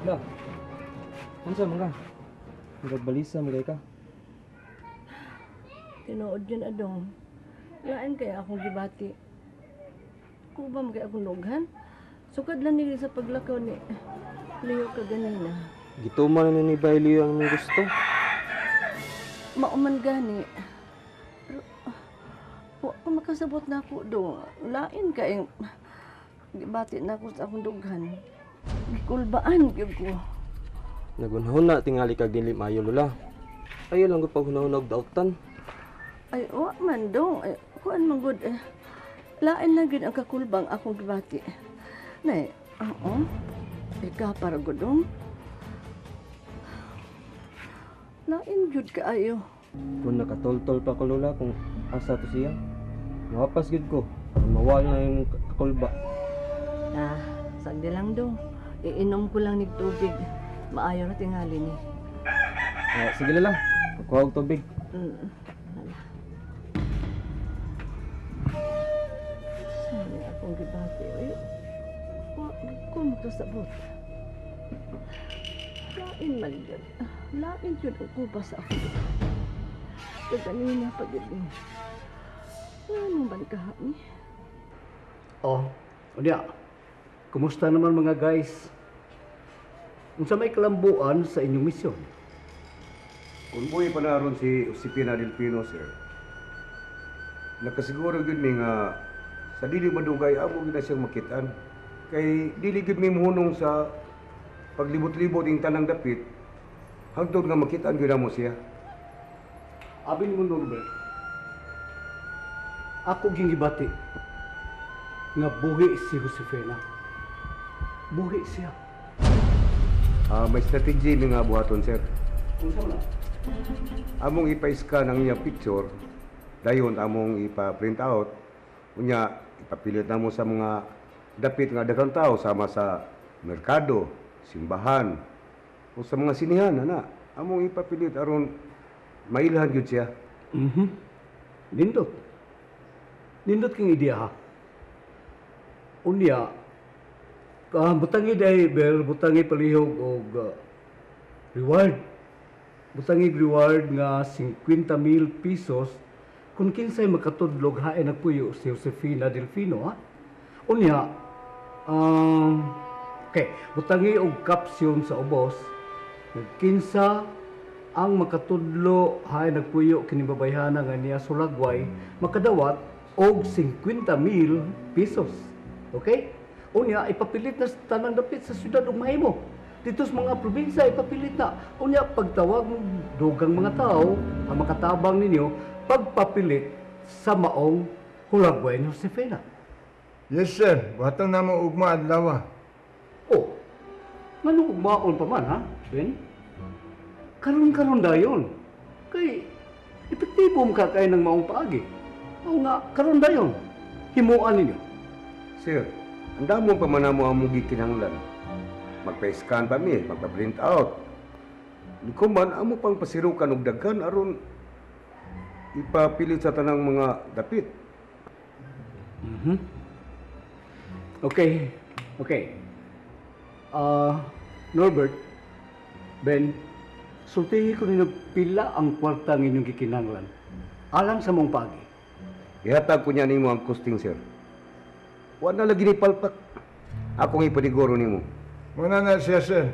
La. Unsa man ka? Nagbalisa mo ka? Tinuod yun adong. Lain kaya akong gibati. Kuba man kaya akong lughan. Sukad lang nila sa paglakaw ni Leo kaganina. Gituman na ni Bailey ang imong gusto. Mauman gani. Pero, wa ko makasabot na ako do. Lain kay gibati na ako sa akong dughan. Gikulbaan gyud ko. Nagunhuna tingali kag dili maayo, Lola. Ayo lang gud paghunahuna og dautan. Ay, wa man dong. Ay, kuan man gud. Eh. Lain lang gyud ang kakulbang akong gibati. Nay, oo. Ika para gud dong. Lain gyud kaayo. Kung nakatultol pa ko, Lola, kung asa to siya. Mawapas gyud ko. Aron mawala na yung kakulba. Ah, sagdi lang dong. Iinom ko lang nig tubig. Maayo ra tingali ni. Ah, sige, Lola. Kuha og tubig. Wala. Saan akong gibati? Ay, wa ko makasabot. Lain man gyud. Lain gyud ang kuba sa ako. Kaganina pa gyud ni. Ano man kaha ni? Oh, unya. Kumusta naman mga guys? Unsa may kalambuan sa inyong misyon? Kung buhi pa na ron si Josefina Delfino, sir, nakasiguro gyud mi nga sa dili madugay amo gyud na siyang makitaan. Kay dili gyud mi mohunong sa paglibot-libot ing tanang dapit hangtod nga makitaan gyud namo siya. Abi nimo, Norbert, ako ging gibati nga buhi si Josefina. Buhi siya. May strategy mi nga buhaton, sir. Unsa man na? Among ipa-scan ang iyang picture, dayon among ipa-print out, unya ipapilit namo sa mga dapit nga daghang tao sama sa merkado, simbahan, o sa mga sinihan ana. Among ipapilit aron mailhan gyud siya. Nindot. Nindot king ideya ha. Unya, butangi day ber, butangi palihog og reward. Butangi reward nga 50,000 pesos kung kinsay makatudlog hain nagpuyo si Josefina Delfino ha. Unya, okay, butangi og caption sa ubos kinsa ang makatudlo hain nagpuyo kini babayhana nga niya sulagway makadawat og 50,000 pesos. Okay? Unya ipapilit na sa tanang dapit sa syudad ug mahimo. Dito sa mga probinsya ipapilit na. Unya pagtawag mo dugang mga tao ang makatabang ninyo pagpapilit sa maong hulagway ni Josefina. Yes sir, buhaton na mo ugma adlaw. Oh. Nganong ugmaon pa man ha, Ben? Karon-karon dayon. Kay epektibo man ka kay ng maong paagi. Oo nga, karon dayon. Himuan ninyo. Sir, ang damo pa man namo among gikinahanglan. Magpa-scan pa mi, magpa-print out. Di man amo pang pasirukan og daghan aron ipapilit sa tanang mga dapit. Okay. Okay. Norbert, Ben, sultihi ko ninyo pila ang kwarta ng inyong gikinahanglan. Alang sa mong paagi. Ihatag ko niya nimo ang costing, sir. Wa na lagi ni palpak. Akong ipaniguro nimo. Muna na siya, sir.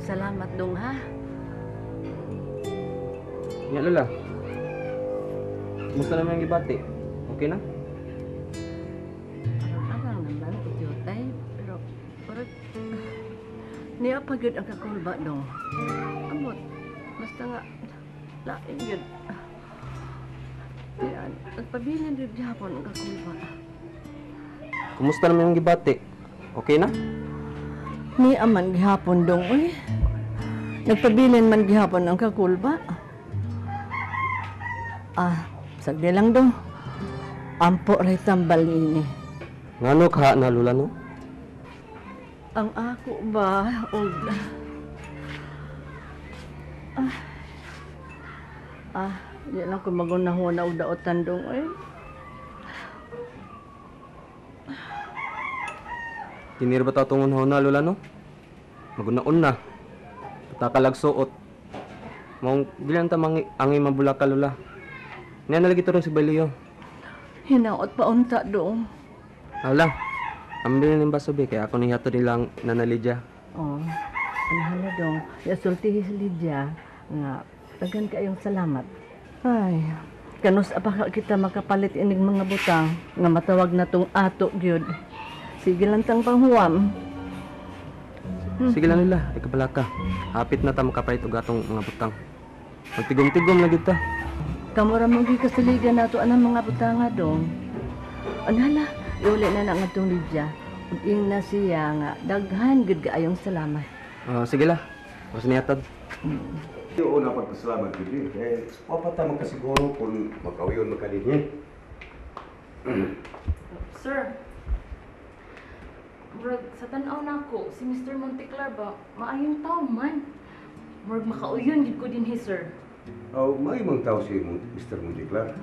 Salamat dong ha. Nya, Lola. Kumusta naman ang gibati? Okay na? Arang-arang naman, utyotay. Pero, parang, niya pa gyud ang kakulba dong. Amot, basta nga, lain gyud. Kaya, nagpabilin gyud gihapon ang kakulba. Kumusta naman ang gibati? Okay na? Niya man gihapon dong, uy. Nagpabilin man gihapon ang kakulba. Ah, sagdi lang dong. Ampo ray tambal ini. Ngano ka na, Lola, no? Ang ako ba, og... Ah, Ah, di lang ko magunahon na og daotan dong oy. Kinir ba ta atong unahon na, Lola, no? Magunaon na. Patakalag suot. Maong bilang ta mangi angay mabulaka, Lola. Niya na lagi turong si Balio. Hinaot pa unta dong. Hala. Ambil ning baso be kay ako ni hatod nilang Nana Lydia. Oh, anahan na dong. Yasultihi si Lydia nga daghan kaayong salamat. Ay, kanus pa ka kita makapalit inig mga butang nga matawag na tong ato gyud. Sige lang tang panghuwam. Sige lang, Lola, ikabala ka. Hapit na ta makapalit og atong mga butang. Magtigom-tigom na gyud ta. Kamo ra mo gikasaligan nato anang mga butanga dong. Anhala, iuli na na ngadtong Lydia. Ug ingna siya nga daghan gyud kaayong salamat. Ah, sige la. Mas nihatod. Oo na pagpasalamat gyud eh. Kay wa pa ta magkasiguro kung makauyon makadinhi. Sir, murag sa tan-aw nako si Mr. Monteclar ba, maayong tao man. Murag makauyon gid ko dinhi, sir. Oh, may mang tao si Mr. Monteclar.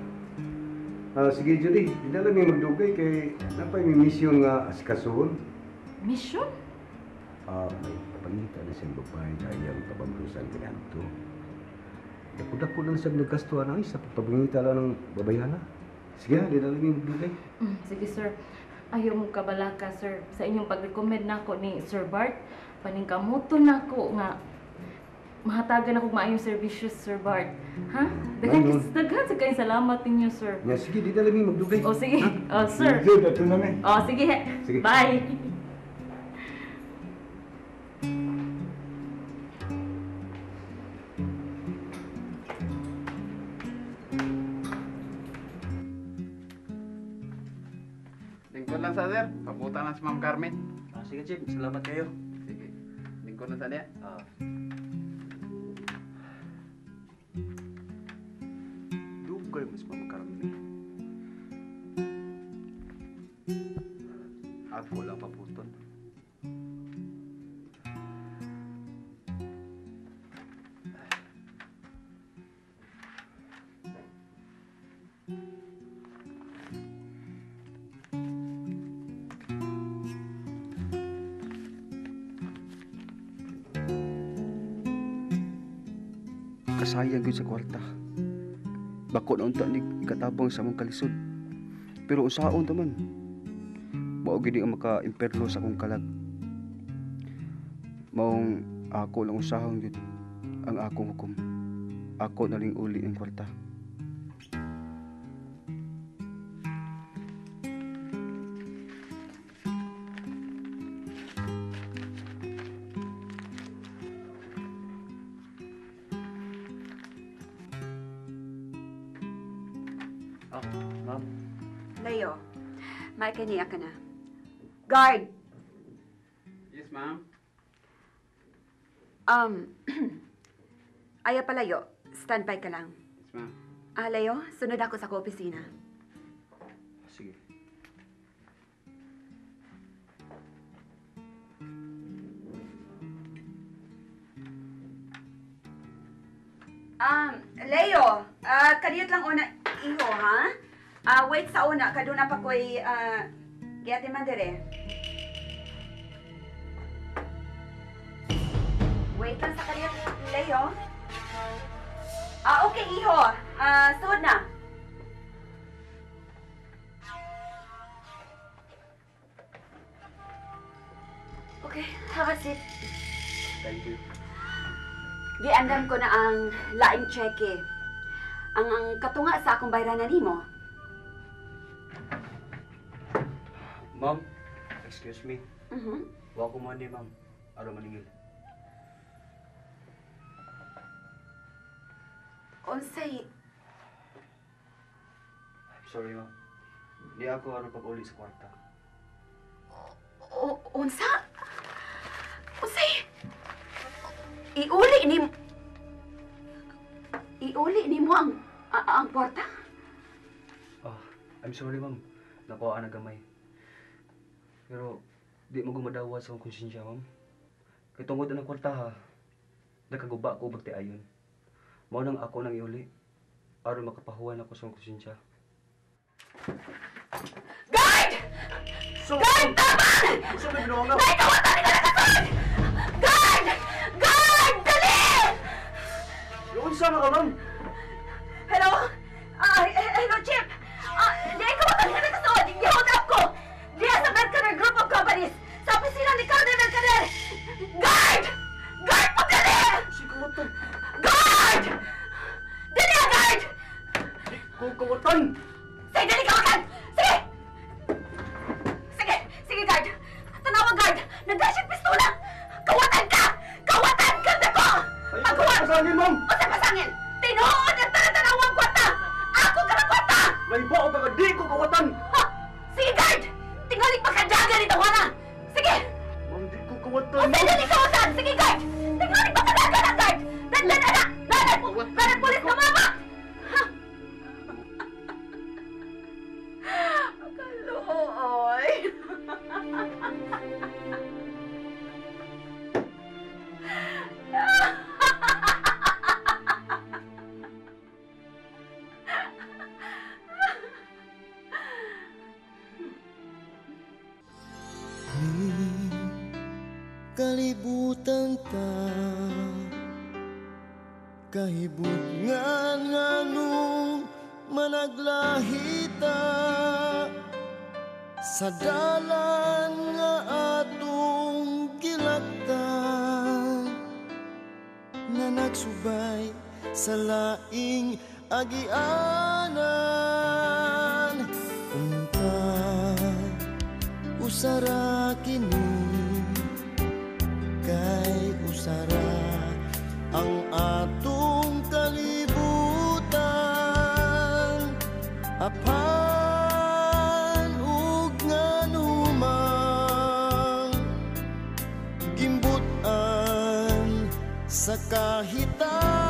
Ah, sige Judy, di na lang may magdugay kay napay may misyon nga asikasuhon. Mission? Ah, may pangita na siyang babae na iyang kabangrusan kaniadto. Dako-dako lang siyang nagkastuhan ay sa pagpabangita lang ng babayhana. Sige, di na lang may magdugay. Sige, sir. Ayaw mo kabalaka, sir. Sa inyong pag-recommend nako ni Sir Bart, paningkamuto nako nga mahatagan ako maayong serbisyo, Sir Bart. Ha? Daghan Ano? daghan sa kayong salamat ninyo, sir. Nya, sige, di na lang may magdugay. O sige. O sir. Sige, dato na mi. O sige. Sige. Bye. Lingkod lang sa sir. Pabuta lang si Ma'am Carmen. Ah, sige, Chief. Salamat kayo. Sige. Lingkod lang sa niya. Ah. Dugay mas Ma'am Carmen. Ako lang paputon. Kasayang gyud sa kwarta. Bako na unta ni ikatabang sa among kalisod. Pero unsaon ta man? Mao gyud ang maka-imperno sa akong kalag. Maong ako lang usahon gyud ang akong hukom. Ako na ling uli ang kwarta. Ah, ma'am. Leo, may kaniya ka na. Guard! Yes, ma'am. Aya palayo, standby ka lang. Yes, ma'am. Ah, Leo, sunod ako sa ko-opisina. Sige. Leo, kadiyot lang una iho, ha? Ah, wait sa una, kaduna pa ko'y giyate man dire. Wait lang sa kadiyot, Leo. Ah, okay, iho. Ah, sud na. Okay, have a seat. Thank you. Giandam ko na ang laing cheque. Ang katunga sa akong bayranan nimo. Ma'am, excuse me. Mhm. Wa ko money, ma'am. Aron maningil. Unsay Sorry, ma'am. Di ako aron pag-uli sa kwarta. Unsa? Unsay? Iuli ni Iuli nimo ang kwarta? Ah, I'm sorry, ma'am. Nakuha na gamay. Pero di mo gumadawa sa akong konsensya, ma'am. Kay tungod ang kwarta ha, nakaguba ko bagti ayon. Mao nang ako nang iuli. Aron makapahuwan ako sa akong konsensya. Guard! Guard! Tabang! Nay, kawatan ka nakasod! Guard! Guard! Dali! Unsa man ka, ma'am? Hello? Hello, Chip! Di, kawatan ka nakasod! Gi-hold up ko! Diya sa Mercader Group of Companies! Sa opisina ni Carmen Mercader! Guard! Guard! Pagdali! Si kawatan! Guard! Dali, guard! Di ko kawatan! Sige, dali kawatan! Sige! Sige! Sige, guard! Tanawa, guard! Nagdasyang pistola! Kawatan ka! Kawatan ka nako! Pagkuhan! Pasangin, ma'am! Usa pasangin! Tinuod ang tanatanawang kwarta! Ako ka ng kwarta! May bao ka nga di ko kawatan! Ha! Sige, guard! Tingaling makadaga ni Tawana! Sige! Ma'am, di ko kawatan! Usa dali kawatan! Sige, guard! Tingaling makadaga na, guard! Dandan, anak! Dadan! Dadan, pulis ka, mama! Kaluoy! Kalibutan ta kahibutngan nganong managlahita sa dalan nga atong gilaktan nga nagsubay sa laing agianan. Unta usara kini kay usara ang atong kalibutan, apan ug nganumang gimbutan sa kahitanan.